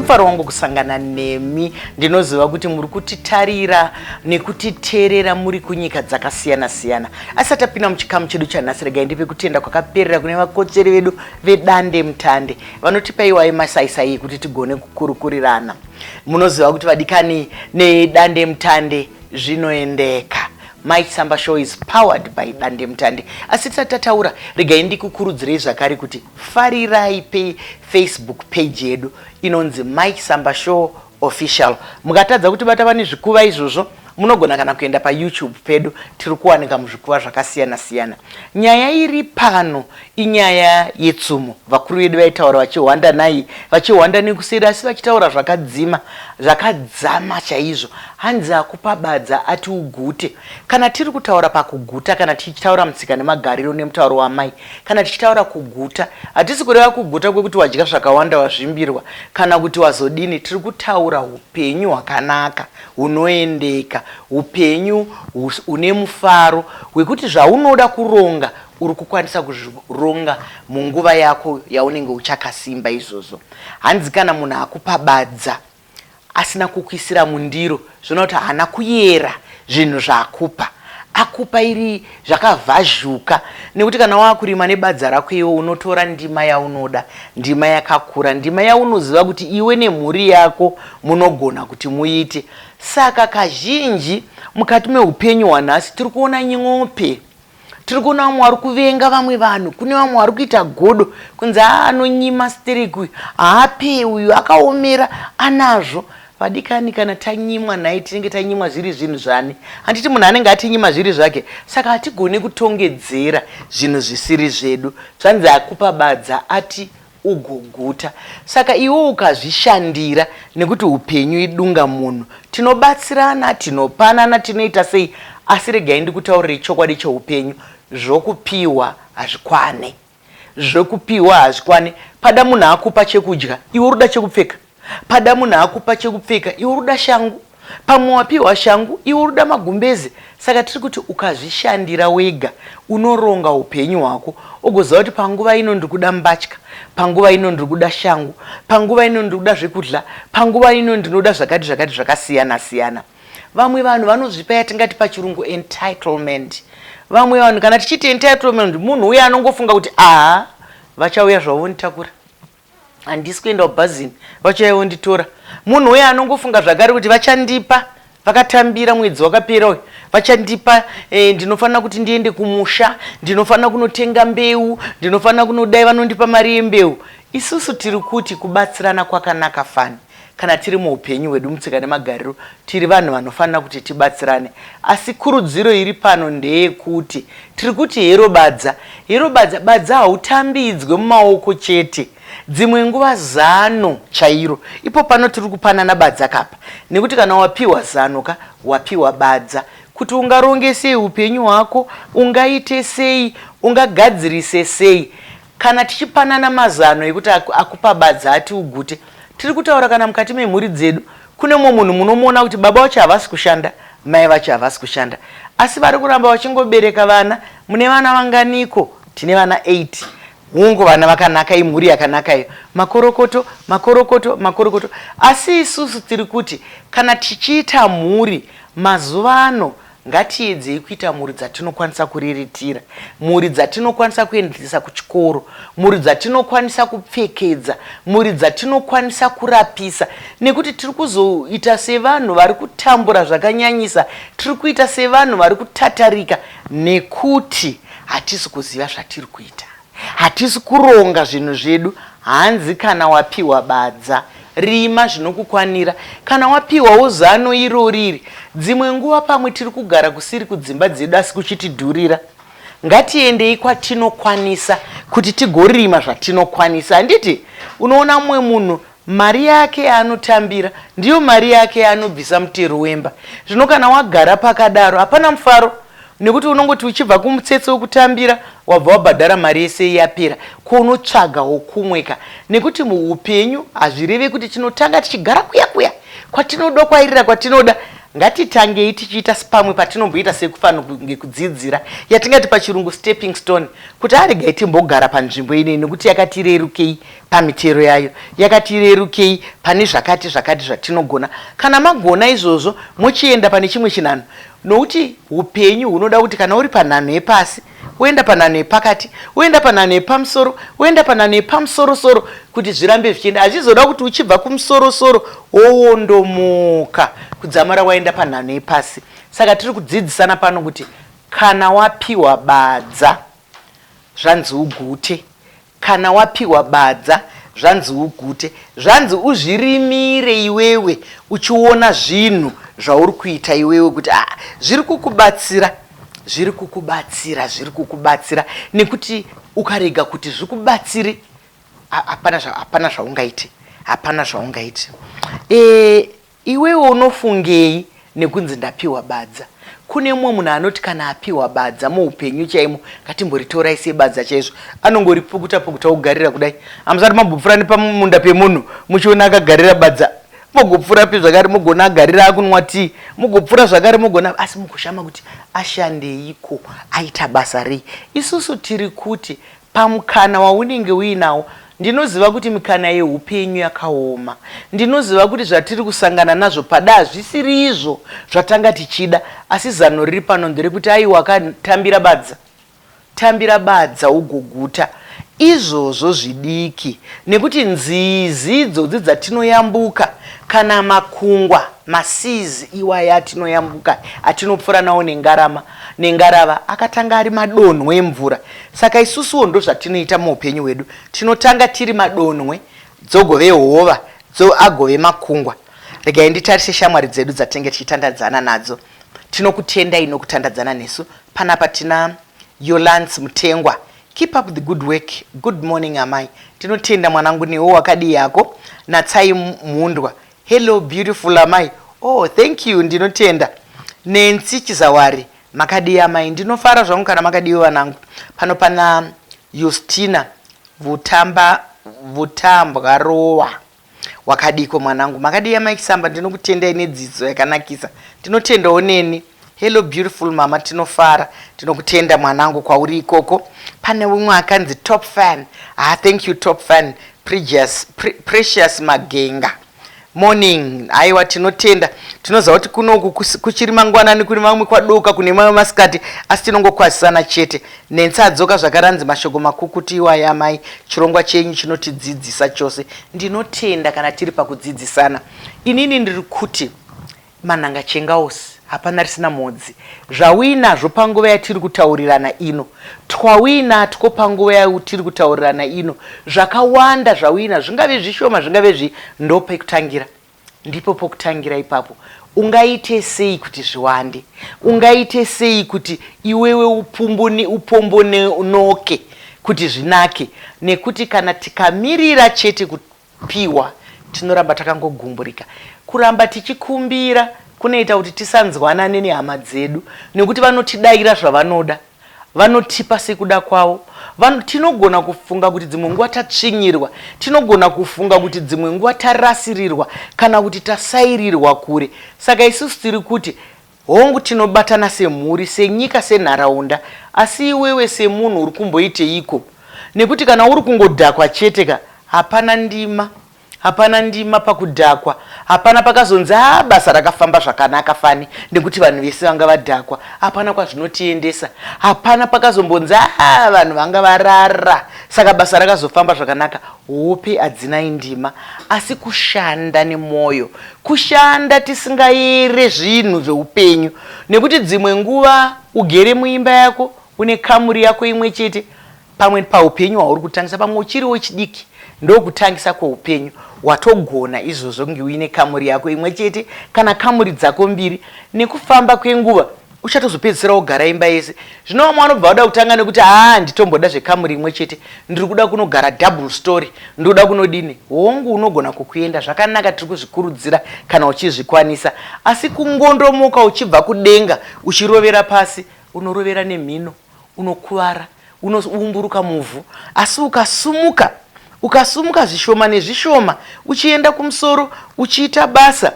Mufaro wangu kusangana nemi. Ndinoziva kuti muri kutitarira nekutiteerera muri kunyika dzakasiyana siyana. Asi tapinda muchikamu chedu chanhasi, regai ndipe kutenda kwakaperera kune vakotsveri vedu vedande mutande vanotipa iwayo masaisai ekuti tigone kukurukurirana. Munoziva kuti vadikani, nedande mutande zvinoendeka. Mai Chisamba Show is powered by Dande Mutande. Asi tisati tataura, regai ndikukurudzirei zvakare kuti farirai pe Facebook page yedu inonzi Mai Chisamba Show Official. Mukatadza kutibata pane zvikuva izvozvo, munogona kana kuenda paYouTube pedu, tiri kuwanika muzvikuva zvakasiyana siyana. Nyaya iri pano inyaya yetsumo. Vakuru vedu vaitaura vachihwanda nai, vachihwanda nekuseri, asi vachitaura zvakadzima, zvakadzama chaizvo. Hanzi akupa badza ati ugute. Kana tiri kutaura pakuguta, kana tichitaura mutsika nemagariro nemutauro wamai, kana tichitaura kuguta, hatisi kureva kuguta kwekuti wadya zvakawanda wazvimbirwa kana kuti wazodini. Tiri kutaura upenyu hwakanaka hunoendeka, upenyu hune mufaro hwekuti zvaunoda kuronga uri kukwanisa kuzvironga munguva yako yaunenge uchakasimba izvozvo. Hanzi kana munhu akupa badza asina kukuisira mundiro, zvinoda kuti haana kuyera zvinhu zvaakupa, akupa iri zvakavhazhuka. Nekuti kana wakurima nebadza rako iwe unotora ndima yaunoda, ndima yakakura, ndima yaunoziva kuti iwe nemhuri yako munogona kuti muite. Saka kazhinji mukati meupenyu hwanhasi tiri kuona nyope, tiri kuona vamwe vari kuvenga vamwe vanhu, kune vamwe vari kuita godo kunzi aa anonyima stereki uyu, haape uyu, akaomera anazvo. Vadikani, kana tanyimwa nhai, tinenge tanyimwa zviri zvinhu zvani? Handiti munhu anenge atinyima zviri zvake? Saka hatigoni kutongedzera zvinhu zvisiri zvedu. Zvanzi akupa badza ati ugoguta. Saka iwe ukazvishandira, nekuti upenyu idunga munhu, tinobatsirana, tinopanana, tinoita sei, asi regai ndikutaurire chokwadi cheupenyu, zvokupiwa hazvikwane. Zvekupiwa hazvikwane. Pada munhu akupa chekudya, iwe uri kuda chekupfeka. Pada munhu akupa chekupfeka, iwe uri kuda shangu. Pamwe wapiwa shangu, iwe uri kuda magumbeze. Saka tiri kuti ukazvishandira wega, unoronga upenyu hwako, ugoziva kuti panguva ino ndiri kuda mbatya, panguva ino ndiri kuda shangu, panguva ino ndiri kuda zvekudya, panguva ino ndinoda zvakati zvakati zvakasiyana siyana. Vamwe vanhu vanozvipa yatingati pachirungu entitlement. Vamwe vanhu, kana tichiti entitlement, munhu uye anongofunga kuti aha, vachauya zvavo vonditakura, handisi kuenda kubhazini, vachauya vonditora. Munhu uye anongofunga zvakare kuti vachandipa, vakatambira mwedzi wakapera uyu, vachandipa, ndinofanira kuti ndiende kumusha, ndinofanira kunotenga mbeu, ndinofanira kunodai, vanondipa mari yembeu. Isusu tiri kuti kubatsirana kwakanaka fani. Kana tiri muupenyu hwedu mutsika nemagariro, tiri vanhu vanofanira kuti tibatsirane. Asi kurudziro iri pano ndeyekuti tiri kuti hero badza, hero badza, badza hautambidzwe mumaoko chete. Dzimwe nguva zano chairo. Ipo pano tiri kupanana badza kapa. Nekuti kana wapiwa zano ka, wapiwa badza. Kuti ungaronge sei upenyu hwako, ungaite sei, ungagadzirise sei. Kana tichipanana mazano ekuti akupa badza ati ugute, tiri kutaura kana mukati memhuri dzedu, kune mumwe munhu munomuona kuti baba vacho havasi kushanda, mai vacho havasi kushanda, asi vari kuramba vachingobereka vana. Mune vana vanganiko? Tine vana 8. Hungu, vana vakanaka, imhuri yakanaka iyo. Makorokoto, makorokoto, makorokoto. Asi isusu tiri kuti kana tichiita mhuri mazuva ano, ngatiedzei kuita mhuri dzatinokwanisa kuriritira, mhuri dzatinokwanisa kuendesa kuchikoro, mhuri dzatinokwanisa kupfekedza, mhuri dzatinokwanisa kurapisa, nekuti tiri kuzoita sevanhu vari kutambura zvakanyanyisa, tiri kuita sevanhu vari kutatarika nekuti hatisi kuziva zvatiri kuita. Hatisi kuronga zvinhu zvedu. Hanzi kana wapiwa badza, rima zvinokukwanira. Kana wapiwawo zano irori iri, dzimwe nguva pamwe tiri kugara kusiri kudzimba dzedu asi kuchitidhurira. Ngatiendei kwatinokwanisa kuti tigorima zvatinokwanisa. Handiti unoona mumwe munhu mari yake yaanotambira ndiyo mari yake yaanobvisa mutero wemba. Zvino kana wagara pakadaro hapana mufaro, nekuti unongoti uchibva kumutsetse wekutambira wabva wabhadhara mari yese yapera, ko unotsvagawo kumwe ka. Nekuti muupenyu hazvireve kuti tinotanga tichigara kuya kuya kwatinoda, kwairira kwatinoda. Ngatitangei tichiita pamwe patinomboita sekufange kudzidzira yatingati pachirungu stepping stone, kuti aregai timbogara panzvimbo inei nekuti yakatirerukei pamitero yayo, yakatirerukei pane zvakati zvakati zvatinogona. Kana magona izvozvo, mochienda pane chimwe chinhanho, nokuti upenyu hunoda kuti kana uri panhanho yepasi, woenda panhanho yepakati, woenda panhanho yepamusoro, woenda panhanho yepamusorosoro, kuti zvirambe zvichienda. Hazvizoda kuti uchibva kumusorosoro wowondomoka kudzamara waenda panhanho yepasi. Saka tiri kudzidzisana pano kuti kana wapiwa badza, zvanzi ugute. Kana wapiwa badza zvanzi ugute, zvanzi uzvirimire iwewe uchiona zvinhu zvauri kuita iwewe kuti ah, zviri kukubatsira, zviri kukubatsira, zviri kukubatsira, nekuti ukarega kuti zvikubatsire hapana hapana zvaungaite, hapana zvaungaite. E, iwewe unofungei nekunzi ndapiwa badza? Kune mumwe munhu anoti kana apiwa badza muupenyu chaimo, ngatimboritorai sebadza chaizvo, anongoripukuta pukuta ogarira kudai. Hamusati mambopfuura nepamunda pemunhu muchiona akagarira badza, mugopfuurapi zvakare mugona agarira akunwa tii, mugopfuura zvakare mugona, asi mugoshama kuti ashandeiko, aita basa rei. Isusu tiri kuti pamukana waunenge uinawo, ndinoziva kuti mikana yeupenyu yakaoma, ndinoziva kuti zvatiri kusangana nazvo pada hazvisiri izvo zvatanga tichida, asi zano riri pano nderekuti aiwa, akatambira badza, tambira badza ugoguta izvozvo zvidiki, nekuti nzizi idzodzi dzatinoyambuka kana makungwa maseas iwaya atinoyambuka, atinopfuura nawo nengarama nengarava, akatanga ari madonhwe emvura. Saka isusuwo ndozvatinoita muupenyu hwedu, tinotanga tiri madonhwe, dzogove hova, dzo agove makungwa. Regai nditarise shamwari dzedu dzatinenge tichitandadzana nadzo. Tinokutendai nokutandadzana nesu. Panapa tina Yolance Mutengwa. Keep up the good work. Good morning amai. Tinotenda mwanangu, newe wakadii yako? Natsai Mhundwa. Hello beautiful amai. Oh, thank you, ndinotenda. Nancy Chizawari. Makadii amai? Ndinofara zvangu kana makadiwe vanangu. Pano pana Justina Vutamba Vutambwa Rowa. Wakadiko mwanangu? Makadii amai Chisamba? Ndinokutendai nedzidzo yakanakisa. Ndinotendawo neni. Hello beautiful mama, tinofara. Tinokutenda mwanangu kwauri ikoko. Pane umwe akanzi top fan. Ah, thank you top fan. Precious, Precious Magenga. Morning. Aiwa, tinotenda. Tinoziva kuti kunoku kuchiri mangwanani, kune vamwe kwadoka, kune mamwe masikati, asi tinongokwazisana chete. Nensi adzoka zvakaranzi mashoko makukutu iwaya amai, chirongwa chenyu chinotidzidzisa chose. Ndinotenda kana tiri pakudzidzisana. Inini ndiri kuti manhanga chengaosi hapana risina mhodzi. Zvauinazvo panguva yatiri kutaurirana ino, twauinatwo panguva yatiri kutaurirana ino, zvakawanda zvauina, zvingave zvishoma, zvingave zvi, ndopekutangira, ndipo pokutangira ipapo. Ungaite sei kuti zviwande? Ungaite sei kuti iwewe upombonoke kuti zvinake? Nekuti kana tikamirira chete kupiwa, tinoramba takangogumburika. Kuramba tichikumbira kunoita kuti tisanzwanane nehama dzedu, nekuti vanotidaira zvavanoda, vanotipa sekuda kwavo. Tinogona kufunga kuti dzimwe nguva tatsvinyirwa, tinogona kufunga kuti dzimwe nguva tarasirirwa kana kuti tasairirwa kure. Saka isusu tiri kuti hongu, tinobatana semhuri, senyika, senharaunda, asi iwewe semunhu uri kumboiteiko? Nekuti kana uri kungodhakwa chete ka, hapana ndima, hapana ndima pakudhakwa. Hapana pakazonzi a basa rakafamba zvakanaka fani nekuti vanhu vese vanga vadhakwa. Hapana kwazvinotiendesa. Hapana pakazombonzi a vanhu vanga varara saka basa rakazofamba zvakanaka. Hope hadzinai ndima, asi kushanda nemwoyo, kushanda tisingayere zvinhu zveupenyu, nekuti dzimwe nguva ugere muimba yako, une kamuri yako imwe chete, pamwe paupenyu hwauri kutangisa, pamwe uchiriwo chidiki, ndokutangisa kweupenyu, watogona izvozvo kunge uine kamuri yako imwe chete kana kamuri dzako mbiri. Nekufamba kwenguva uchatozopedzisira wogara imba yese. Zvino vamwe vanobva vada kutanga nekuti haa, nditomboda zvekamuri imwe chete, ndiri kuda kunogara double story, ndinoda kunodini. Hongu, unogona kukuenda zvakanaka, tiri kuzvikurudzira kana uchizvikwanisa, asi kungondomoka uchibva kudenga uchirovera pasi, unorovera nemhino, unokuvara, unoumburuka muvhu. Asi ukasumuka, ukasumuka zvishoma nezvishoma uchienda kumusoro, uchiita basa,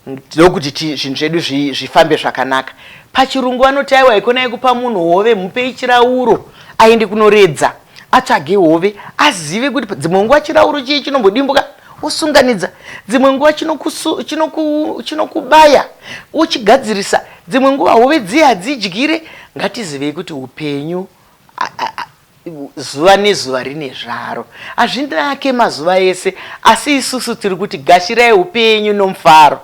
Ndokuti zvinhu zvedu zvifambe zvakanaka. Pachirungu vanoti aiwa, ikonai kupa munhu hove, mupei chirauro aende kunoredza, atsvage hove, azive kuti dzimwe nguva chirauro chii chinombodimbuka osunganidza, dzimwe nguva chinokubaya ochigadzirisa, dzimwe nguva hove dziye hadzidyire. Ngatizivei kuti upenyu zuva nezuva rine zvaro, hazvinake mazuva ese, asi isusu tiri kuti gashirai upenyu nomufaro,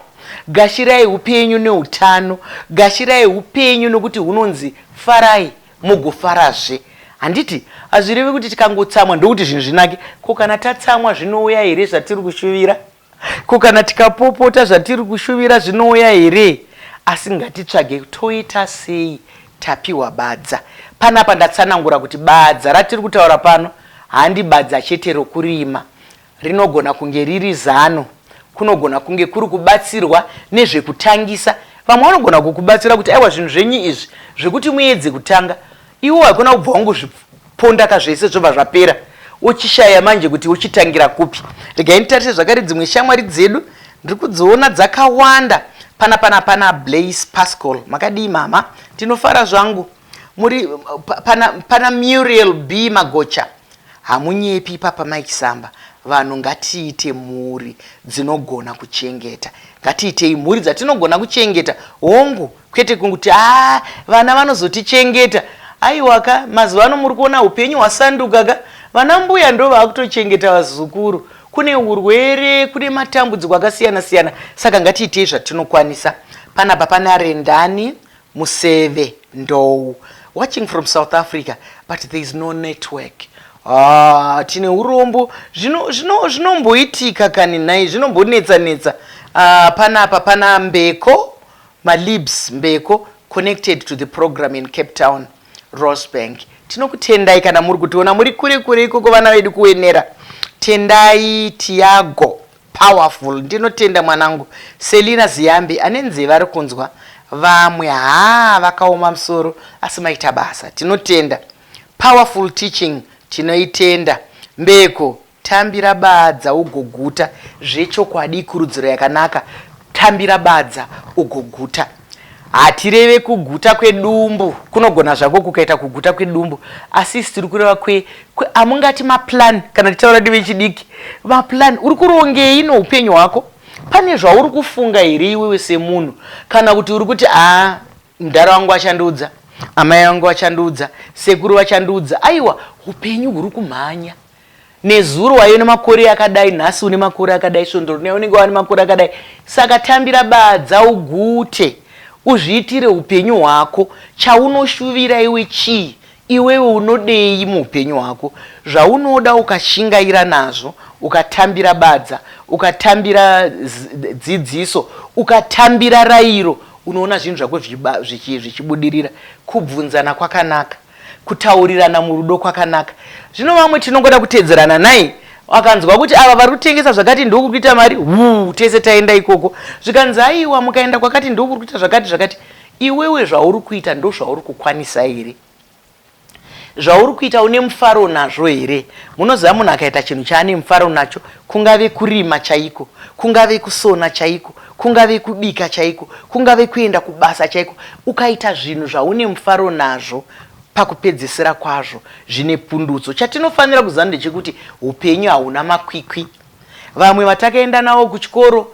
gashirai upenyu neutano, gashirai upenyu nokuti hunonzi farai mugofarazve. Handiti hazvirevi kuti tikangotsamwa ndokuti zvinhu zvinake. Ko kana tatsamwa zvinouya here zvatiri kushuvira? Ko kana tikapopota zvatiri kushuvira zvinouya here? Asi ngatitsvage toita sei tapiwa badza. Panapa ndatsanangura kuti badza ratiri kutaura pano handi badza chete rokurima. Rinogona kunge riri zano, kunogona kunge kuri kubatsirwa nezvekutangisa. Vamwe vanogona kukubatsira kuti aiwa, zvinhu zvenyu izvi zvekuti muedze kutanga, iwo haikona kubva wangozvipondaka zvese zvobva zvapera, wochishaya manje kuti wochitangira kupi. Regai nditarise zvakare dzimwe shamwari dzedu, ndiri kudziona dzakawanda pana pana pana Blaise Pascal, makadii mama? Tinofara zvangu. Muri pana, pana Muriel B Magocha, hamunyepi ipapa Mike Samba. Vanhu ngatiite mhuri dzinogona kuchengeta, ngatiitei mhuri dzatinogona kuchengeta. Hongu, kwete kunguti a vana vanozotichengeta. Aiwaka, mazuva ano muri kuona upenyu hwasanduka ka, vana mbuya ndo vaakutochengeta vazukuru. Kune urwere, kune matambudziko akasiyana siyana, saka ngatiitei zvatinokwanisa. Panapa pana Rendani Museve Ndou, watching from South Africa, but there is no network. Ah, tine urombo, zvinomboitika kani nhai, zvinombonetsa netsa. Ah, panapa pana Mbeko Malibs Mbeko, connected to the program in Cape Town, Rosebank. Tinokutendai kana muri kutiona muri kure kure ikoko, vana vedu kuwenera. Tendai Tiago Powerful, ndinotenda mwanangu. Selina Ziyambi, ane nzeve ari kunzwa. Vamwe haa vakaoma musoro, asi maita basa, tinotenda. Powerful teaching, tinoitenda. Mbeko, tambira badza ugoguta. Zvechokwadi ikurudziro yakanaka, tambira badza ugoguta. Hatireve kuguta kwedumbu, kunogona zvako kukaita kuguta kwedumbu, asi isi tiri kureva kwe, kwe amungati maplan. Kana tichitaura nevechidiki, maplan, uri kurongei noupenyu hwako? Pane zvauri kufunga here iwewe semunhu, kana kuti uri kuti a mudhara wangu achandiudza, amai vangu vachandiudza, sekuru vachandiudza? Aiwa, upenyu huri kumhanya. Nezuro waive nemakore akadai, nhasi une makore akadai, svondo rinouya unenge wava nemakore akadai. Saka tambira badza ugute, uzviitire upenyu hwako. Chaunoshuvira iwe chii? Iwewe unodei muupenyu hwako? Zvaunoda ukashingaira nazvo, ukatambira badza, ukatambira dzidziso, ukatambira rairo, unoona zvinhu zvako zvichibudirira. Kubvunzana kwakanaka, kutaurirana murudo kwakanaka. Zvino vamwe tinongoda kutedzerana nai, akanzwa kuti ava vari kutengesa zvakati ndokuri kuita mari, huu, tese taenda ikoko. Zvikanzi aiwa, mukaenda kwakati ndokuri kuita zvakati zvakati. Iwewe zvauri kuita ndozvauri kukwanisa here? Zvauri kuita une mufaro nazvo here? Munoziva, munhu akaita chinhu chaane mufaro nacho, kungave kurima chaiko, kungave kusona chaiko, kungave kubika chaiko, kungave kuenda kubasa chaiko, ukaita zvinhu zvaune mufaro nazvo, pakupedzisira kwazvo zvine pundutso. Chatinofanira kuziva ndechekuti upenyu hauna makwikwi. Vamwe vatakaenda navo kuchikoro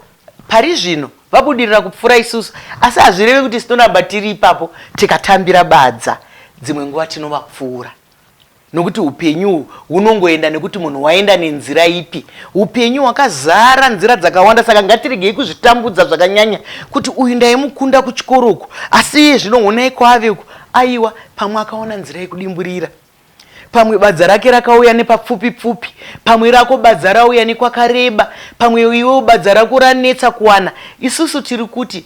pari zvino vabudirira kupfuura isusu, asi hazvirevi kuti tinoramba tiri ipapo. Tikatambira badza, dzimwe nguva tinovapfuura, nokuti upenyu hunongoenda nekuti munhu waenda nenzira ipi. Upenyu hwakazara nzira dzakawanda, saka ngatiregei kuzvitambudza zvakanyanya kuti uyu ndaimukunda kuchikoro uku, asi iye zvino honai kwave uku. Aiwa, pamwe akaona nzira yekudimburira, pamwe badza rake rakauya nepapfupi pfupi, pamwe rako badza rauya nekwakareba, pamwe iwewo badza rako ranetsa kuwana. Isusu tiri kuti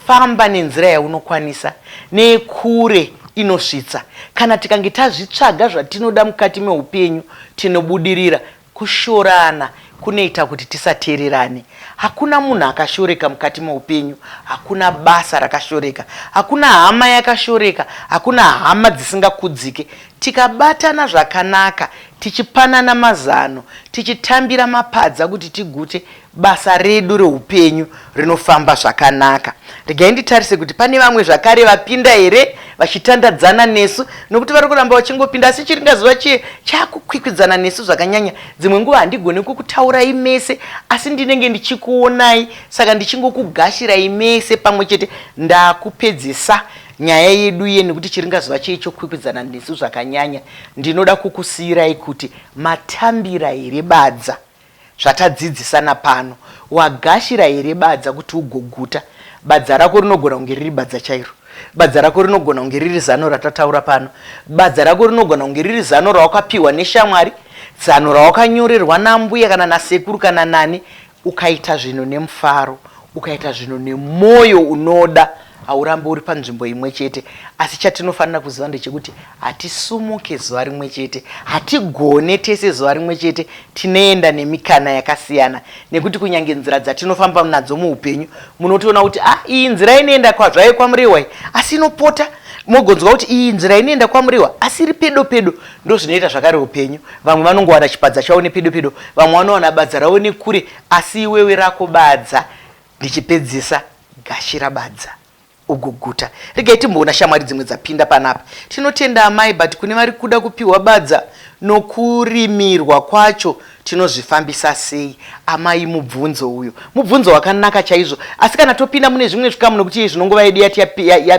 famba nenzira yaunokwanisa, neyekure inosvitsa. Kana tikange tazvitsvaga zvatinoda mukati meupenyu, tinobudirira. Kushorana kunoita kuti tisateererane. Hakuna munhu akashoreka mukati meupenyu, hakuna basa rakashoreka, hakuna hama yakashoreka, hakuna hama dzisingakudzike. Tikabatana zvakanaka, tichipanana mazano, tichitambira mapadza kuti tigute, basa redu reupenyu rinofamba zvakanaka. Regai nditarise kuti pane vamwe zvakare vapinda here vachitandadzana nesu, nokuti vari kuramba vachingopinda, asi chiringazuva chiye chakukwikwidzana nesu zvakanyanya. Dzimwe nguva handigoni kukutaurai mese, asi ndinenge ndichikuonai, saka ndichingokugashirai mese pamwe chete. Ndakupedzisa nyaya yedu iye nekuti chiringazuva chiye chokwikwidzana nesu zvakanyanya. Ndinoda kukusiyirai kuti matambira here badza zvatadzidzisana pano. Wagashira here badza kuti ugoguta? Badza rako rinogona kunge riri badza chairo. Badza rako rinogona kunge riri zano ratataura pano. Badza rako rinogona kunge riri zano rawakapiwa neshamwari, zano rawakanyorerwa nambuya kana nasekuru kana nani. Ukaita zvinhu nemufaro, ukaita zvinhu nemwoyo unoda, haurambi uri panzvimbo imwe chete. Asi chatinofanira kuziva ndechekuti hatisumuke zuva rimwe chete, hatigone tese zuva rimwe chete. Tinoenda nemikana yakasiyana, nekuti kunyange nzira dzatinofamba nadzo muupenyu, munotoona kuti ah, iyi nzira inoenda kwazvayo kwaMurehwa iyi, asi inopota. Mogonzwa kuti iyi nzira inoenda kwaMurehwa, asi iri pedo pedo. Ndozvinoita zvakare upenyu. Vamwe vanongowana chipadza chavo nepedo pedo, vamwe vanowana badza ravo nekure, asi iwewe rako badza. Ndichipedzisa, gashira badza ugoguta. Regai timboona shamwari dzimwe dzapinda panapa. Tinotenda amai, but kune vari kuda kupiwa badza nokurimirwa kwacho tinozvifambisa sei? Amai, mubvunzo uyo mubvunzo wakanaka chaizvo, asi kana topinda mune zvimwe zvikamu, nokuti zvinongova yedu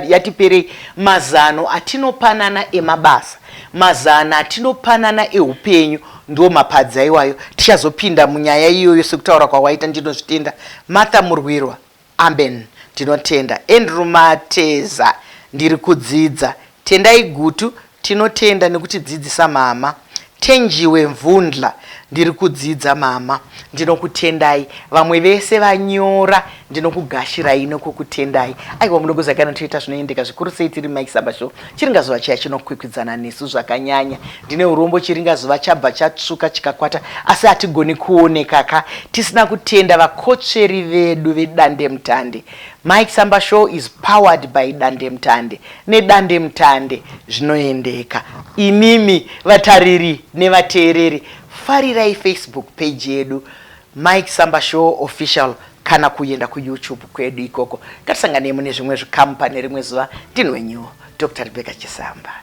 yatiperei, mazano atinopanana emabasa, mazano atinopanana eupenyu ndiwo mapadza iwayo. Tichazopinda munyaya iyoyo sekutaura kwawaita. Ndinozvitenda. Martha Murwirwa, amen, ndinotenda. Andrew Mateza, ndiri kudzidza. Tendai Gutu, tinotenda nekutidzidzisa mama. Tenjiwe Mvundla, ndiri kudzidza mama, ndinokutendai. Vamwe vese vanyora, ndinokugashirai nokukutendai. Aiwa, munokuziva kana toita zvinoendeka zvikuru sei tiri Mike Samba Show. Chiringazuva chiya chinokwikwidzana nesu zvakanyanya. Ndine urombo chiringazuva chabva chatsvuka chikakwata, asi hatigoni kuoneka ka tisina kutenda vakotsveri vedu vedandemutande. Mike Samba Show is powered by Dandemutande. Nedandemutande zvinoendeka. Imimi vatariri nevateereri, farirai Facebook page yedu Mike Samba Show Official kana kuenda kuYouTube kwedu ikoko. Ngatisanganei mune zvimwe zvikamu pane rimwe zuva. Ndini wenyu Dr. Rebecca Chisamba.